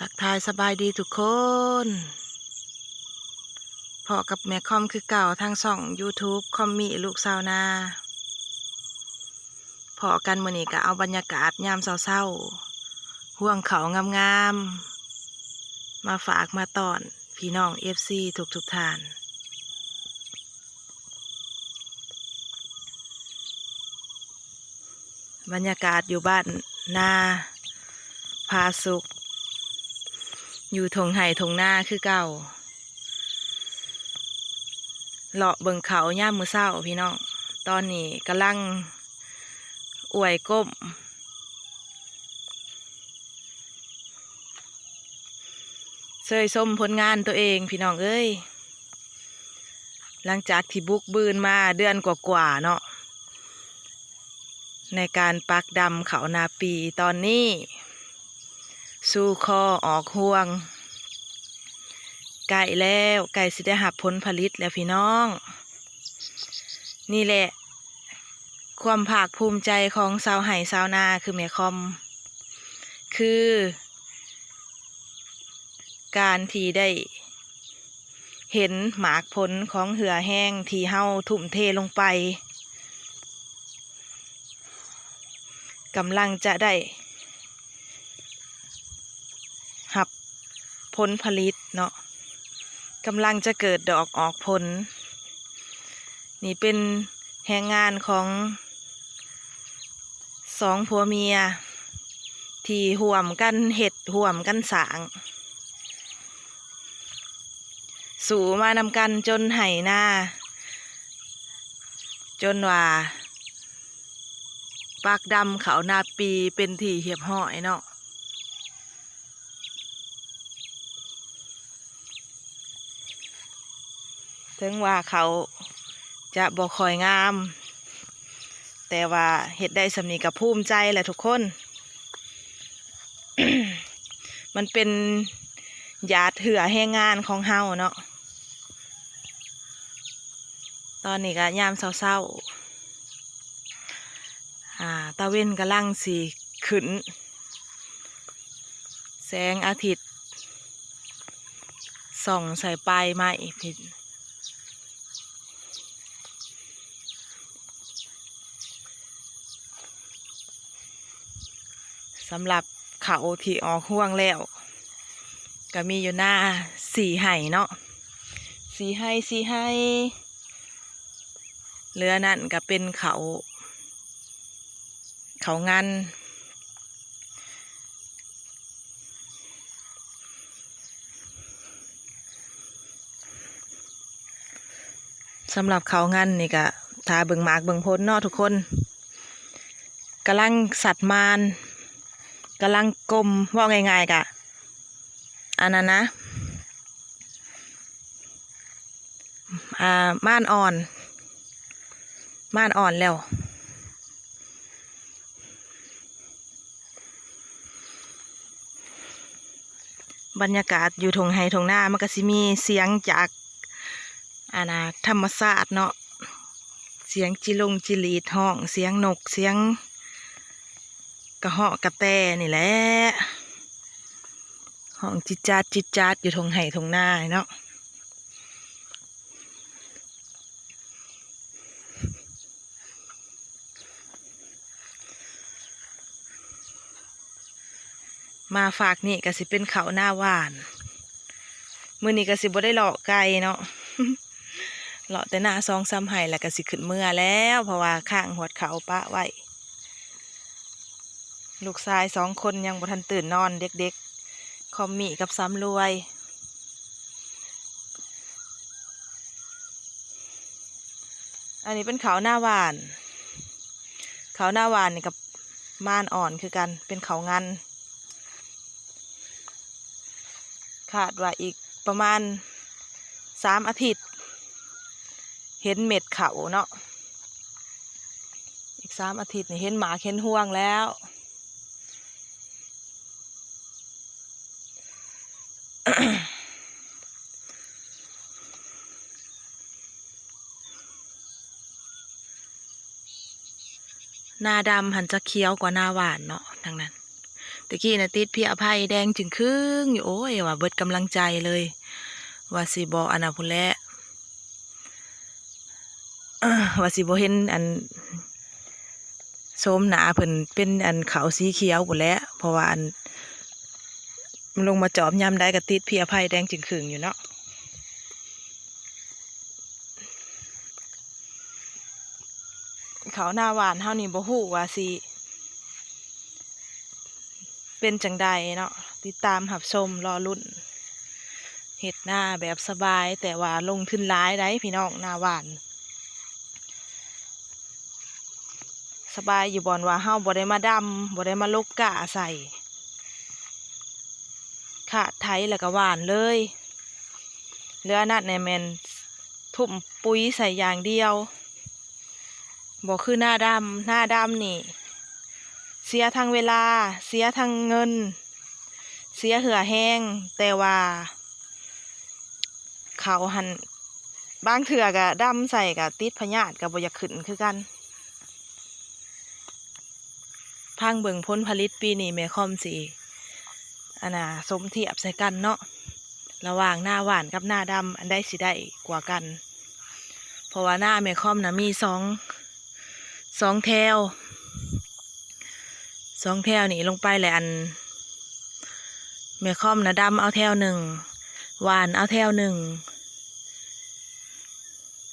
ທັກທາຍສະບາຍດີທຸກຄົນ, ພໍ້ກັບແມ່ຄອມຄືເກົ່າທາງຊ່ອງ YouTube ຄອມມີລູກຊາວນາ. ພໍ້ກັນມື້ນີ້ກໍເອົາບັນຍາກາດຍາມເຊົ້າໆ ຮວງເຂົ້າງາມໆ ມາຝາກມາຕ້ອນພີ່ນ້ອງ ເອັຟຊີ ທຸກໆທ່ານ. ບັນຍາກາດຢູ່ບ້ານນາຜາສຸກ ຢູ່ທົ່ງໄຮ່ທົ່ງນາຄືເກົ່າ. ເລາະເບິ່ງເຂົ້າຍາມມື້ເຊົ້າພີ່ນ້ອງ, ຕອນນີ້ກຳລັງອວຍກົ້ມ ເຊີຍຊົມຜົນງານໂຕເອງພີ່ນ້ອງເອີຍ. ຫຼັງຈາກທີ່ບຸກບືນມາເດືອນກວ່າໆເນາະ ໃນການປັກດຳເຂົ້ານາປີ, ຕອນນີ້ສູ່ຄໍອອກຮວງ ໃກ້ແລ້ວ, ໃກ້ຊິໄດ້ຮັບຜົນຜະລິດແລ້ວພີ່ນ້ອງ. ນີ້ແຫຼະ ຄວາມພາກພູມໃຈຂອງຊາວໄຮ່ຊາວນາຄືແມ່ຄອມ ຄືການທີ່ໄດ້ເຫັນໝາກຜົນຂອງເຫື່ອແຮງທີ່ເຮົາທຸ່ມເທລົງໄປ ກຳລັງຈະໄດ້ຮັບຜົນຜະລິດເນາະ, ກຳລັງຈະເກີດດອກອອກຜົນ. ນີ້ເປັນແຮງງານຂອງສອງຜົວເມຍ ທີ່ຮ່ວມກັນເຮັດ ຮ່ວມກັນສ້າງ ສູ້ມານຳກັນຈົນໄຮ່ນາ ຈົນວ່າປັກດຳເຂົ້ານາປີເປັນທີ່ຮຽບຮ້ອຍເນາະ. ເຖິງວ່າເຂົ້າຈະບໍ່ຄ່ອຍງາມ ແຕ່ວ່າເຮັດໄດ້ສ່ຳນີ້ກໍພູມໃຈແຫຼະທຸກຄົນ. ມັນເປັນຢາດເຫື່ອແຮງງານຂອງເຮົາເນາະ. ຕອນນີ້ກໍຍາມເຊົ້າໆ ອາ ຕາເວັນກຳລັງຊິຂຶ້ນ, ແສງອາທິດສ່ອງໃສ່ປາຍໄມ້ພີ້. ສຳລັບເຂົ້າທີ່ອອກຮວງແລ້ວ ກໍມີຢູ່ນາສີ່ໄຮ່ເນາະ, ສີ່ໄຮ່ ສີ່ໄຮ່. ເຫຼືອນັ້ນກໍເປັນເຂົ້າ ເຂົ້າງັນ. ສຳລັບເຂົ້າງັນນີ້ກະຖ້າເບິ່ງໝາກເບິ່ງຜົນເນາະທຸກຄົນ. ກຳລັງສັດມານ ກຳລັງກົມ, ເວົ້າງ່າຍໆກະ ອັນນັ້ນນະ ອ່າ ມານອ່ອນ ມານອ່ອນແລ້ວ. ບັນຍາກາດຢູ່ທົ່ງໄຮ່ທົ່ງນາ ມັນກະຊິມີສຽງຈາກ ອັນນ່າ ທຳມະຊາດເນາະ, ສຽງຈິລົງຈິຫຼີດຮ້ອງ, ສຽງນົກ, ສຽງກະຮອກກະແຕນີ້ແຫຼະ ຮ້ອງຈິດຈາດຈິດຈາດຢູ່ທົ່ງໄຮ່ທົ່ງນາເນາະ. ມາຟາກນີ້ກະຊິເປັນເຂົ້ານາຫວ່ານ. ມື້ນີ້ກະຊິບໍ່ໄດ້ເລາະໄກເນາະ, ເລາະແຕ່ນາສອງສາມໄຮ່ ແລ້ວກະຊິຂຶ້ນເມືອແລ້ວ ເພາະວ່າຄ້າງຮວດເຂົ້າປະໄວ້. ລູກຊາຍສອງຄົນຍັງບໍ່ທັນຕື່ນນອນ, ເດັກໆ ຄອມມີກັບສຳລວຍ. ອັນນີ້ເປັນເຂົ້ານາຫວ່ານ, ເຂົ້ານາຫວ່ານນີ້ກັບມານອ່ອນຄືກັນ, ເປັນເຂົ້າງັນ. ຄາດວ່າອີກປະມານສາມອາທິດ ເຫັນເມັດເຂົ້າເນາະ, ອີກສາມອາທິດນີ້ເຫັນໝາກເຫັນຮວງແລ້ວ. ນາດຳຫັ້ນຈະຂຽວກວ່ານາຫວ່ານເນາະ ທາງນັ້ນ ຕະກີ້ນະຕິດເພຍໄຟແດງຈຶ່ງຄຶງຢູ່ ໂອ້ຍ ວ່າເບິດກຳລັງໃຈເລີຍ ວ່າຊິບໍ່ອັນນະພຸ້ນແຫຼະ ວ່າຊິບໍ່ເຫັນອັນ ໂສມໜ້າເພິ່ນເປັນອັນເຂົ້າສີຂຽວພຸ້ນແຫຼະ ເພາະວ່າອັນ ມັນລົງມາຈອບຍາມໃດກໍຕິດເພຍໄຟແດງຈຶ່ງຄຶງຢູ່ເນາະ. ເຂົ້ານາຫວ່ານເຮົານີ້ບໍ່ຮູ້ວ່າຊິເປັນຈັ່ງໃດເນາະ ຕິດຕາມຮັບຊົມລໍລຸ້ນ. ເຮັດນາແບບສະບາຍ ແຕ່ວ່າລົງທຶນຫຼາຍໃດ໋ພີ່ນ້ອງ ນາຫວ່ານ. ສະບາຍຢູ່ບ່ອນວ່າເຮົາບໍ່ໄດ້ມາດຳ ບໍ່ໄດ້ມາຫຼົກກ້າໃສ່ ຄາດໄຖແລ້ວກໍຫວ່ານເລີຍ ເຫຼືອນັ້ນແມ່ນທຸ່ມປຸ໋ຍໃສ່ຢ່າງດຽວ ບໍ່ຄືນາດຳ ນາດຳນີ້ເສຍທັງເວລາ ເສຍທັງເງິນ ເສຍເຫື່ອແຮງ ແຕ່ວ່າ ເຂົາຫັ້ນບາງເທື່ອກະດຳໃສ່ກະຕິດພະຍາດ ກະບໍ່ຢາກຂຶ້ນຄືກັນ. ຟັງເບິ່ງຜົນຜະລິດປີນີ້ແມ່ຄອມຊິ ອັນນ່າ ສົມທຽບໃສ່ກັນເນາະ ລະຫວ່າງນາຫວ່ານກັບນາດຳ ອັນໃດຊິໄດ້ກວ່າກັນ ເພາະວ່ານາແມ່ຄອມນະມີສອງ ສອງແຖວ ສອງແຖວນີ້ລົງໄປແລ້ວ ອັນ ແມ່ຄອມນະດຳເອົາແຖວໜຶ່ງ ຫວ່ານເອົາແຖວໜຶ່ງ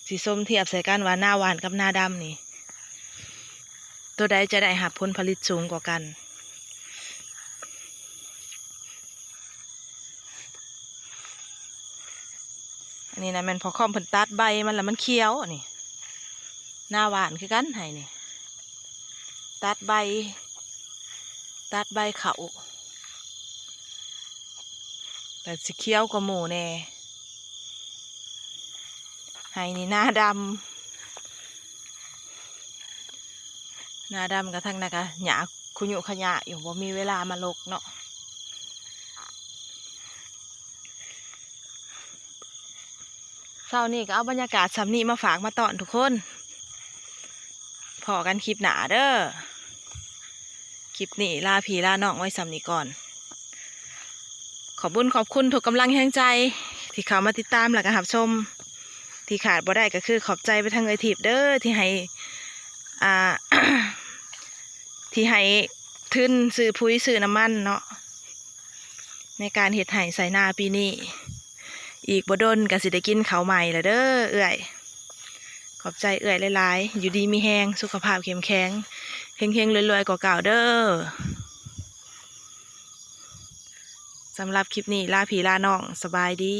ຊິສົມທຽບໃສ່ກັນວ່ານາຫວ່ານກັບນາດຳນີ້ ໂຕໃດຈະໄດ້ຮັບຜົນຜະລິດສູງກວ່າກັນ. ອັນນີ້ນະແມ່ນພໍ່ຄອມເພິ່ນຕັດໃບມັນລະມັນຂຽວ ອັນນີ້ນາຫວ່ານຄືກັນ ໄຮ່ນີ້ ຕັດໃບ ຕັດໃບເຂົ້າ ແລ້ວຊິຂຽວກວ່າໝູ່ແດ່. ໄຮ່ນີ້ນາດຳ ນາດຳກະທັງນັ້ນກະຫຍ້າຄຸຍຸຂະຍະຢູ່ ບໍ່ມີເວລາມາຫຼົກເນາະ. ເຊົ້ານີ້ກໍເອົາບັນຍາກາດສ່ຳນີ້ມາຝາກມາຕ້ອນທຸກຄົນ ພໍ້ກັນຄລິບໜ້າເດີ້. ຄລິບນີ້ລາພີ່ລານ້ອງໄວ້ສ່ຳນີ້ກ່ອນ. ຂອບບຸນຂອບຄຸນທຸກກຳລັງແຮງໃຈທີ່ເຂົ້າມາຕິດຕາມ ແລະກະຮັບຊົມ. ທີ່ຂາດບໍ່ໄດ້ກໍຄືຂອບໃຈໄປທາງເອື້ອຍທິບເດີ້ ທີ່ໃຫ້ ອ່າ ທີ່ໃຫ້ທຶນຊື້ປຸ໋ຍຊື້ນ້ຳມັນເນາະ ໃນການເຮັດໄຮ່ໄຖນາປີນີ້. ອີກບໍ່ດົນກໍຊິໄດ້ກິນເຂົ້າໃໝ່ລະເດີ້ເອື້ອຍ. ຂອບໃຈເອື້ອຍຫຼາຍໆ ຢູ່ດີມີແຮງ ສຸຂະພາບເຂັ້ມແຂງ ເຮັງໆລວຍໆກວ່າເກົ່າເດີ້. ສຳລັບຄລິບນີ້ລາພີ່ລານ້ອງ ສະບາຍດີ.